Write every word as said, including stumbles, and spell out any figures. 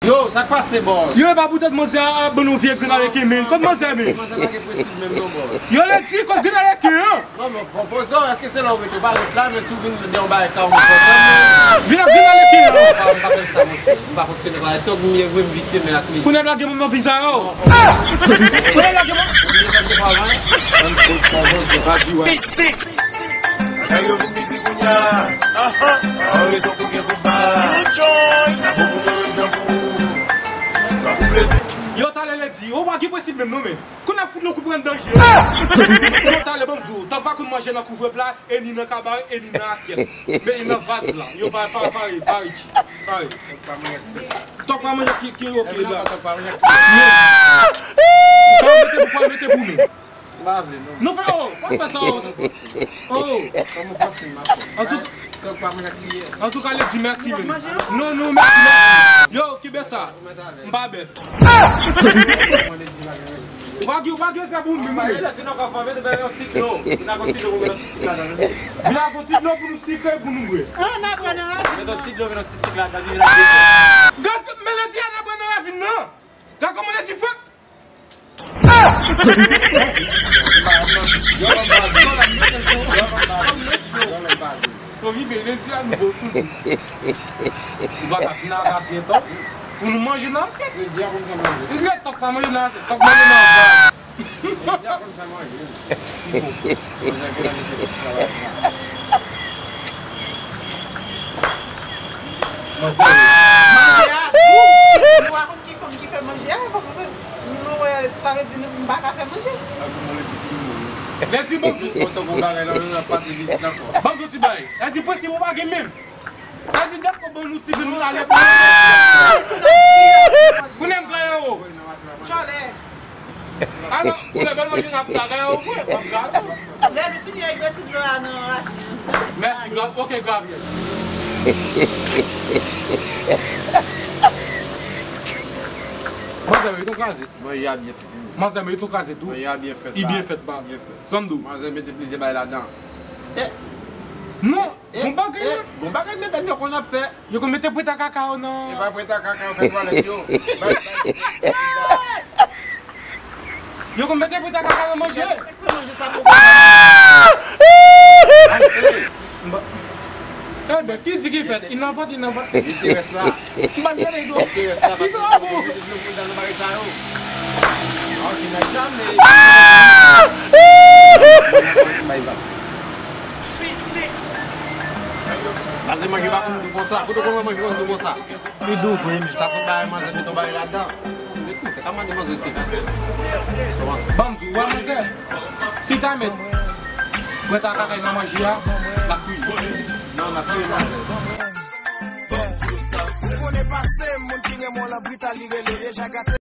Yo, sa k pase, bòs? Yo, e pa poutèt manzè a ap ban nou vye grenn aleken, men. Kot manzè, men? Manzè pa gen prensip menm non, bòs. Yo, Ledi, kot grenn aleken an? Non, men, konpoze w, èske se la w rete? Ou pa ret la, men si w vin de yon bagay ka w konprann, men. Vin ap grenn aleken an. Non, pa, m pa fè sa, monchè. M pa fonksyone konsa. Tòg m ye vre, m visye, men ak mesye. Kounye a lage moun nan vizaj ou. Kounye a lage moun. Oublie sa m te travay. Konpoze w, pa di wè. Nèg yo vin piti kounye a. Aha. An rezon pou gen pou ba. Enjoy. N a bon pou mwen menm jan pou ou. Sa pou plezi. Yo, talè Ledi, ou pa gen prensip menm non, men. Kounye a fout nou koup anndan je. Yo, talè ban m di w, Tòg pa konn manje nan kouvèp la, e ni nan kabarè, e ni nan asyèt. Men ni nan vaz la. Yo, pa, pa, pare, pare, G. Pare. Tòg pa manje ki, ki, ok la. Men, fò mete pou, fò mete pou nou. M pa vle, non. Nou fè, oh, pa fè sa, oh. Oh. Kòman w panse m ap fè? Antouka, Tòg pa manje ak kiyè. Antouka, Ledi, mèsi, men. Non, non, mèsi, mèsi. Yo, kenbe sa. M pa bèf. Ou pa gen, ou pa gen respè pou moun menm, non. Vin ak yon ti dlo. Vin ak yon ti dlo pou nou ti sik ladan, tande. Vin ak yon ti dlo pou nou sik e pou nou bwè. An, n a pran nan ravin nan. Met yon ti dlo, met yon ti sik ladan, vin ak de. Gad, men Ledi a n a pran nan ravin nan. Gad kòman Ledi fè. Yo, ban m badi. Yo, ban m badi. Yo, ban m badi. Yo, ban m badi. Yo, ban m badi. Yo, ban m badi. Yo, ban m badi. Ou pa ka vin ak asye tò pou nou manje nan asyèt. Ledi a konn fè manje. Ledi a tòg pa manje nan asyèt, tòg manje nan vaz. Ledi a konn fè manje. Manzè vin la mete sik la. Manzè. Manzè a dou. Nou pa konn ki fanm ki fè manje a, fòk nou fè, nou, eh, sa vle di nou, m pa ka fè manje. Ledi, ban m di w. Kontan pou bagay la, nou ap pase vizit ankò. Ban m di w ti bagay. Ledi, prensip ou pa gen menm. Sa di dèske w ban nou ti grenn alèt. Kounye a m gaye ou. Tchòlè. A non, pou lè bèl manje n ap la, gaye ou vre, p ap gaye ou. Lè nou fini ak de ti dlo a nan ravin nan. Mèsi, Gra-, ok, Gabriel. Manzè, mérite yon kraze. Manje a byen fèt, wi. Manzè, mérite yon kraze tou. Manje a byen fèt la. Li byen fèt, pa. Byen fèt. San m di w. Manzè mete plizyè bagay ladan. Eh. Non, eh, gon bagay, eh, la. Gon bagay medam yo konn ap fè. Yo konn mete pwenta kaka yo nan. E pa pwenta kaka yo fè twalèt yo. Bay, bay. Yo konn mete pwenta kaka nan manje. Manje sa pou. Enben, ki di ki fèt? Li nan vant, li nan vant. Li te rès la. M pa t gade do. Li te rès la, paske yo mete dlo pou l nan bagay sa yo. An, se nan janm, men. Bay vag. Sa se manje pa konn dou konsa. Kote w konn wè manje konn dou konsa? Li dou vre, men. Sa se yon bagay manzè met yon bagay ladan. Met nou, te ka mande manzè espesyal. Kòmanse. Ban m di w, wè manzè. Si ta met pwenta kaka nan manje a, l ap touye. Non, l ap touye manzè. Ou konnen pase m, moun ki renmen w lan brita, li rele deja gate.